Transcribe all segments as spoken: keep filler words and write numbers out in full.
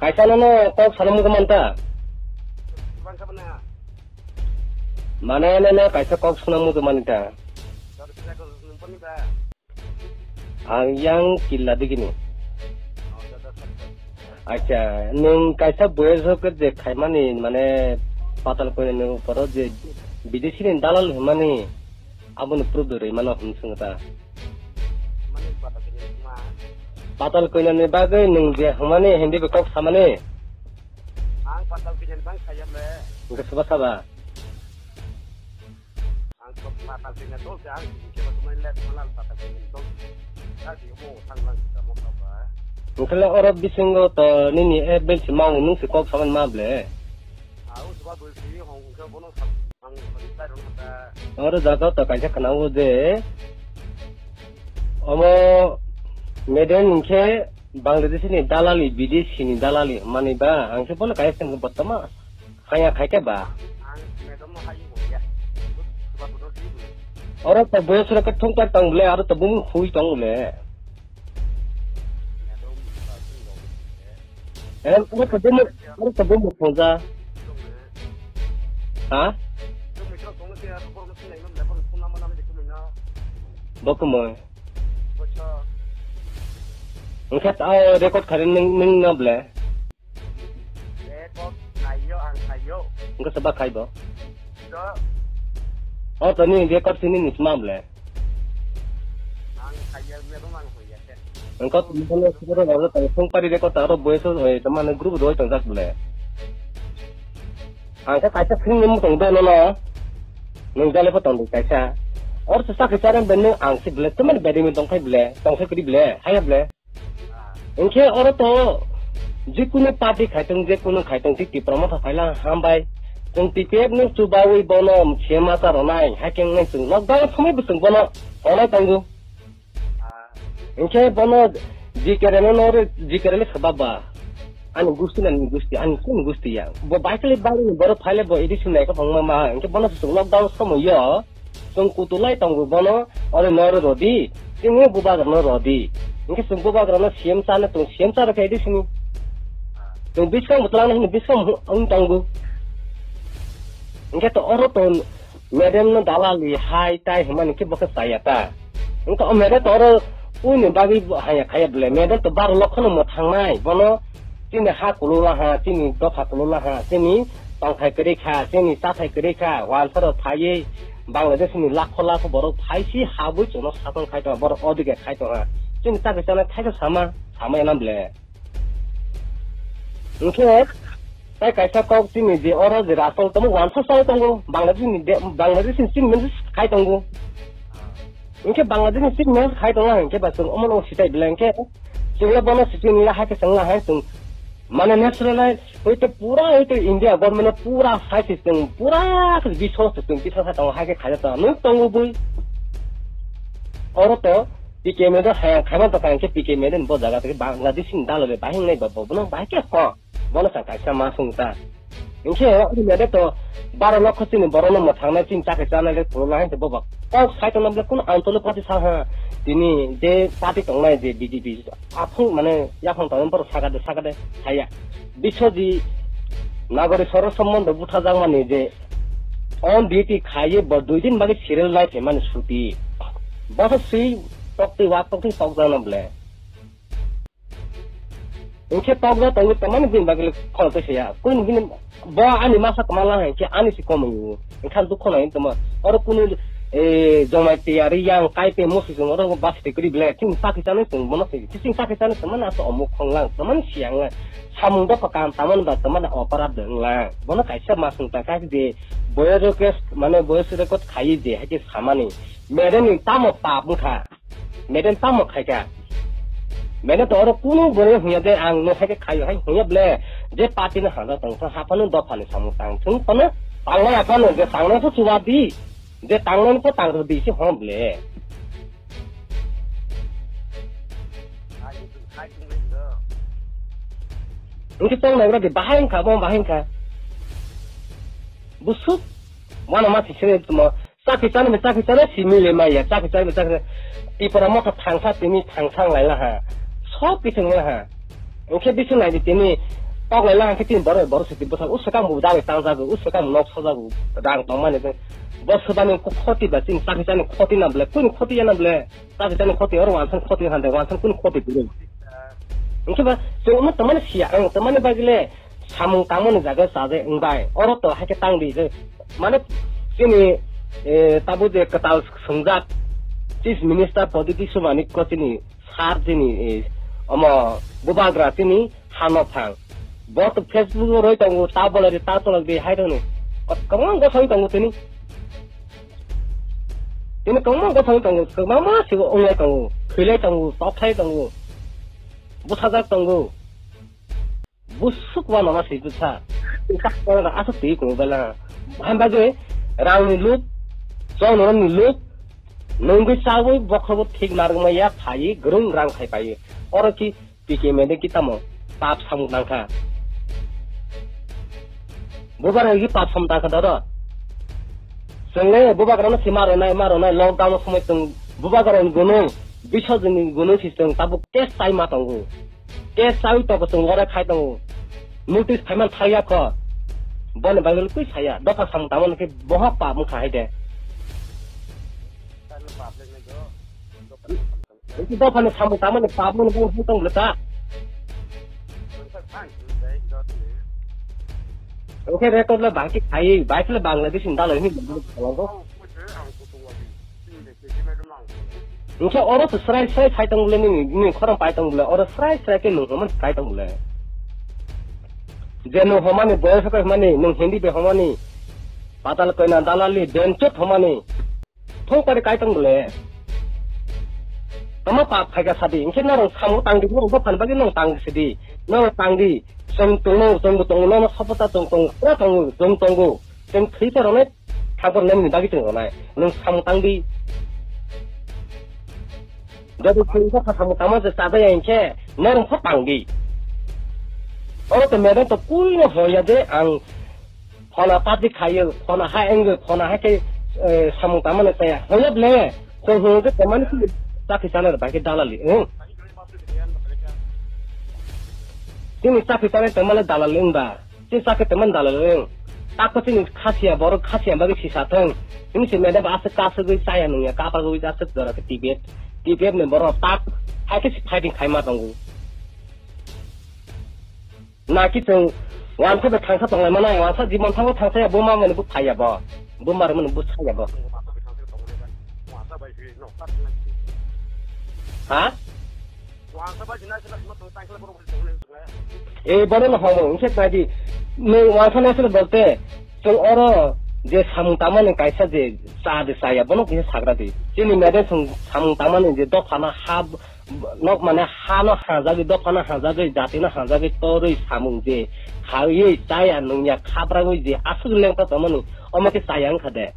Kaisa nono kok sana mudo manta. Mane nono kaisa kok sana mudo manita. Ang yang killa digini. Acha, nung kaisa boyes hoke je khaimani mane patal koinani uporo je bidesi ni dalal hwnmani aboni proof de rwi mano hwn swngta. Patal koinani bagwi nung je hwnmani hindi bai kok samani. Ang patal koinani bang khaya le. Hwnkhe soba saba. Ang kok patal koinani dol se ang hwnkhe bo tumai le tongna patal koinani dol. Kasi mo thang lang sa mo ka ba. Hwnkhe le oro bisingo to nini e bensi mau nung se kok samani ma ble. Au suba bwrwi hong hwnkhe bono sa ang reply rwna ta. Oro jaga to kaisa khna o je omo madam hwnkhe Bangladesh ni dalali, bidesi ni dalali hwnmani ba ang se bono kaisa hwnkhe bottoman haya khai khe ba. Ang madam no hai bo ya. Suba bono di bo. Oro to boyos rok khe thung pai tong ble, aro to bumung khui tong ble. Em, oro to bumung, oro to bumung khungja. Ha? Bo kumoi. Hwnkhe ta, o record khairi nung, nung no ble. Hwnkhe soba khai bo. O to nini record sini ni sma ble. Ang khai ya, me dong ang hoi ya khe. Ang kok tini phone sukuro aro tang phone pari de kota aro boyes oi tama ne group roi tang jak ble. Ang khe kaisa sing ni mung tong de nono. Nung jale pho tong de kaisa. Or se sakhe charen ben nung ang se ble, tama ne bedi mi tong khai ble, tong khai kri ble, haya ble. Hwnkhe oro to jekunu party khaitong, jekunu khaitong, tei Tipra Motha phaila hambai. Chwng T P F no chubawi bono C M asa rwnai, haikhe wngnai chwng lockdown somoi bo chwng bono tongnai tongo. Hwnkhe bono G K R no no re, G K R le sababa. Ani gusti na ni gusti, ani kum gusti ya. Bo baikali bari ni boro phaile bo A D C nai ka phangma ma, hwnkhe bono se chwng lockdown somoi yo. Chwng kutulai tongo bono, oro noro rodi, chini bubagra no rodi. Hwnkhe chwng bubagra no C M chana tong, C M chara khe di sini. Chwng biskang bwtlang hini biskang wng tongo. Hwnkhe to oro to madam no dalali hai tai hwnmani khe bo khe chaya ta. Hwnkhe o madam to oro uni bagwi haya khaya ble, madam to baro lokho no mwthangnai, bono Chini ha kulula ha, chini dopha kulula ha, chini tongthai kwrwi kha, chini chathai kwrwi kha, wansa rok phaiwi Bangladesh ni lakho lakho borok phaisi habwi chwngno sapan khai tongha, borok odike khai tongha. Chini chakri chanai thaisa sama, samaya na ble. Hwnkhe, tai kaisa kok chini je oro je rastol tamo wansa chai tongo, Bangladesh ni de-, Bangladesh ni chini mansi khai tongo. Hwnkhe Bangladesh ni chini mansi khai tongha hwnkhe ba chwng omono sitai ble hwnkhe. Chwngno bono sitini ya hai khe chwngla hai chwng mane natural hai hoito pura hoito India government no pura hai se chwng pura khe biswas se chwng biswas hai tongo hai khe khaijak tongo nuk tongo bui. Oro to P K M do hai ang khaiman tongkha hwnkhe P K M do bo jaga tei Bangladesh ni dalal bai bahing nai ba bo bono bahai khe ho. Bono sa kaisa ma sung ta. Hingkhe o India de to baro lokho chini borok no mwthang nai chini chakri chanai le phuru nai hingkhe boba kok sai tongna bole kunu antolo party sa ha. Tini je party tongnai je B J P aphung mane yaphang tongmani borok sakade sakade saya. Biswajit Nagori Soro Sombondho buthajakmani je on duty khaiye bo dui din bagwi serial nai phaimani suti. Bosa swi toktwi wa toktwi tokjakna bole. Hingkhe tokjak tongwi tongmani bini bagwi le khorang tei saya. Kunu bini bo ani masa kwma lang hai khe ani se komwi o. Hingkhe ang dukho nai tongma. Oro kunu, eh, jomai tiyari yang kai tei musi chwng oro basi tei kwrwi belai chini chakri chanai chwng bono se. Chini chakri chanai tongmani asa omuk khong lang, tongmani siyang lang. Samung dopha kaham tangmani ba tongmani opara dwng lang. Bono kaisa ma swng ta kha je boyo request mane boyo se record khaiwi je hai khe samani. Mere ni tamo pap wngkha. Madam tamo khaikha? Madam to oro kunu bwrwi hwnya de, ang no hai khe khaio hai hwnya ble. Je party no hamjak tong thang, haphano dophani samung tang thung phano, tangnai aphano je tangnai pho chuba di, je tangnai pho tang rw di se hwn ble. Hwnkhe tong nai ura di bahai wngkha, bo bahai wngkha. Busuk, wano ma thik se tongmo. Chakri chana bai chakri chana simi le maya, chakri chana bai chakri chana. Tipra Motha thangsa tini thangsa wng lai laha. Sob kisu wng laha. Hingkhe bisu nai di tini Oglai lang khe chini boro, boro se tini bwsa, usa kang bo dagwi tang jago, usa kang nok sa jago, rang tong mani khe. Bo swbani khoti ba chini chakri chani khoti na ble, kuni khoti ya na ble, chakri chani khoti, oro wansan khoti hande, wansan kuni khoti bwrwi. Hwnkhe ba, chwng no tongmani siya, ang tongmani bagwi le, samung tangmani jaga chaje wngbai, oro to hai khe tang di je, mane, chini, eh, tabo je kwtal swngjak, Chief Minister Pradyot Kishore Manik ko chini, Sir chini, eh, omo bubagra chini hano phang. Bo to Facebook o roi tongo, ta bolai di, ta tolak di, hai roni. Kot kwbangma gosong tongo tini. Tini kwbangma gosong tongo, kwbangma se onglai tongo, thwilai tongo, tokhlai tongo, bwsajak tongo. Busuk wa mama se bwsa. Aswk twi tongo bela. Hamba je rang ni luk, chongrang ni luk, nungwi chawi bokhrobo thik narwkma ya phaiwi gwrwng rang khai paiwi. Oro ki P K M de ki tamo pap samung tangkha. Bubagra ki pap samung tangkha doro. Chwngle bubagra no se ma ronai, ma ronai lockdown somoi chwng bubagra ni gunung, bisajin ni gunung si chwng tabuk case chai ma tongo. Case chawi toko chwng lorai khai tongo. Notice phaiman thai ya kho. Boni bagwi le twi saya. Dopha samung tangmani khe boha pap wngkha hai de. Eki dopha ni samung tangmani pap wngkha hai tong bwle ta. Oke record le bahai khe khai, bahai khe le Bangladesh ni dalai hwnwi bwle phalango. Hingkhe oro se srai srai sai tong bole nini, nini khorang pai tong bole, oro srai srai khe nung homa sai tong bole. Je nung homani, boyos khe homani, nung Hindi bai homani, patal koina dalali, benchot homani, thong pari kai tong bole. Tama pap phaika sadi, hingkhe norok samung tang di, norok bophan bagwi nung tang sidi, norok tang di, chwng tongo, chwngbo tongo, nono sapota chwng tongo, pura tongo, chwng tongo. Chwng thwi pho rwnai, thang pho rwnai nini bagwi chwng rwnai. Nwng samung tang di. Jodi chwng khe samung tangma se chajaya hingkhe, norok pho tang di. Oro to madam to kuino hoya je ang phona party khaio, phona hai wngwi, phona hai khe, eh, samung tangmani chaya. Hoya ble, chwng hwnwi khe tongmani chini chakri chanai rok bai khe dalali, hmm? Chini chakri chanai tongmani dalali wngba. Chini chakri tongmani dalali wng. Tako chini khasiya borok khasiya bagwi sisa thung. Chini se madam ba aswk kasugwi chaya nungya, kapagwi aswk jora khe T P F, T P F ni borok tak hai khe se fighting khaima tongo. Na ki chwng wansa bai thangsa tonglai manai, wansa jibon thango thangsa ya, buma mani bo phai ya bo. Buma rwmani bo sa ya bo. Ha? E, bono no homo, hingkhe nai di, nwng wansa nai sile bolte, chwng oro je samung tangmani kaisa je cha de chaya, bono kisa sagra di. Chini madam chwng samung tangmani je dopha no ha, nok mane ha no hajagwi, dopha no hajagwi, jati no hajagwi torwi samung je khaiwi chaya nungya khabrangwi je aswk lengta tongmani, omo khe chaya wngkha de.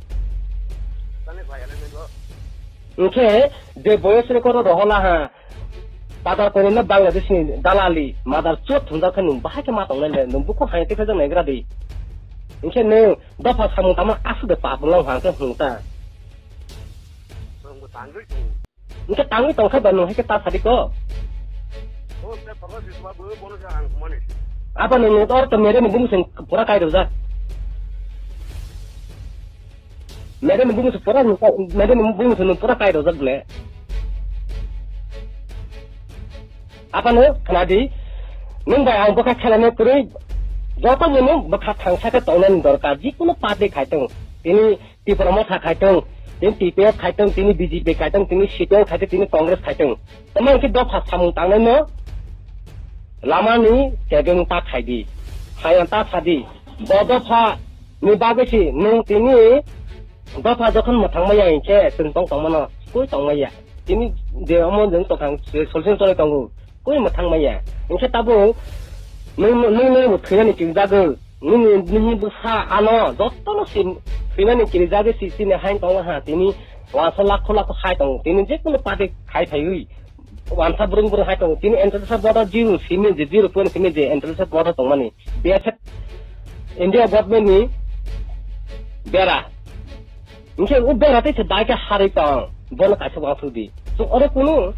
Hingkhe je boyos ni koro rohola ha, Padar koinai no Bangladesh ni dalali, mother chot thumjak khe nwng bahai khe ma tongnai le, nwng bukhuk hai tei khe jang naigra di. Hingkhe nwng dopha samung tangma aswk de pap wnglang hang khe hung ta. Hingkhe tangwi tongkha ba nwng hai khe ta sadi ko. Abo nwng nwng tor to mere ni bumung se pura kai rwjak. Mere ni bumung se pura, mere ni bumung se nwng pura kai rwjak le. Aphano khna di, nwng bai ang bwkha khelana kwrwi, joto no nwng bwkha thangsa khe tongnani dorkar, jikunu party khai tong, tini Tipra Motha khai tong, tini T P F khai tong, tini B J P khai tong, tini C P M khai tong, tini Congress khai tong. Tamo khe dopha samung tangnai no lama ni chebeng ta khai di, hayang ta sa di, bo dopha ni bagwi se nwng tini dopha jokhon mwthang maya hing khe chwng tong tongmano, koi tong maya. Tini je omo jeng tongthang solution choli tongo, koi mwthang maya. Hing khe tabuk nwng, nwng, nwng bo thwinani kirijagwi, nini, nini bwsa ano jotono si thwinani kirijagwi si chini hai tongma ha, tini wansa lakho lakho hai tongo. Tini jekunu party khai phaiwi, wansa brung brung hai tongo. Tini intellectual voter zero simi je, zero point simi je intellectual voter tongmani. B S F India government ni bera. Hingkhe o bera tei se dai khe harwi tong. Bono kaisa uansuk di. So oro kunu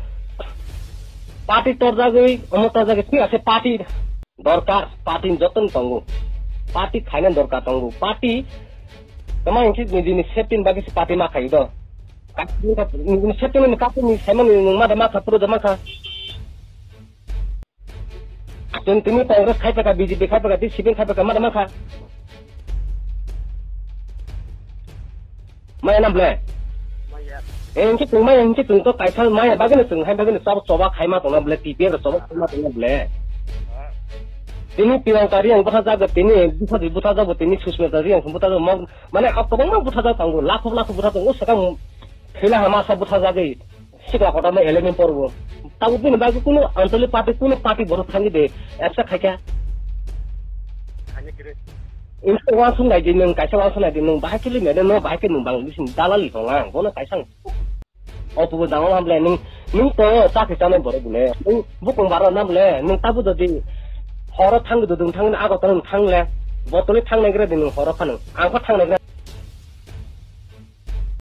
party torjagwi, omo torjagwi, tini ase party Dorkar party ni joto ni tongo. Party khaina dorkar tongo. Party tma hing khe nijini safety ni bagwi se party ma khai do. Nijini safety ni kaphung ni saimani nwng ma da ma kha, phuru da ma kha. Chwng tini Congress khai phaikha, B J P khai phaikha, tei C P M khai phaikha, ma da ma kha. Maya na ble? Maya. Eh, hing khe chwng maya, hing khe chwng to kaisa maya bagwi no chwng hai bagwi no choba, choba khai ma tong na ble, T P F rok choba khai ma tong na ble. Tini Priyanka Reang bwtha jago, tini Bupati bwtha jago, tini Susmita Reang bwtha jago, ma-, mane, ah, kwbangma bwtha jago tongo, lakho lakho bwtha tongo, swkang thwila hama sa bwtha jagwi. Sikla kotor no eleven por bo. Tabo bini bagwi kuno Anchalik party, kuno party borok thangwi de, accept khaikha. Khaina kiri. Inse wansuk nai di nwng, kaisa wansuk nai di nwng, bahai khe limya de, no bahai khe nwng bang bising dalali tong ang, bono kaisa ang. Obo bo jang o hamle nwng, nwng to chakri chanai borok bole. Nwng bukung baro na bole, nwng tabo jodi horo thangwi dudung thangwi Agartala nwng thangle, bottle thang nai gra di nwng horo phano. Ang pho thang nai gra.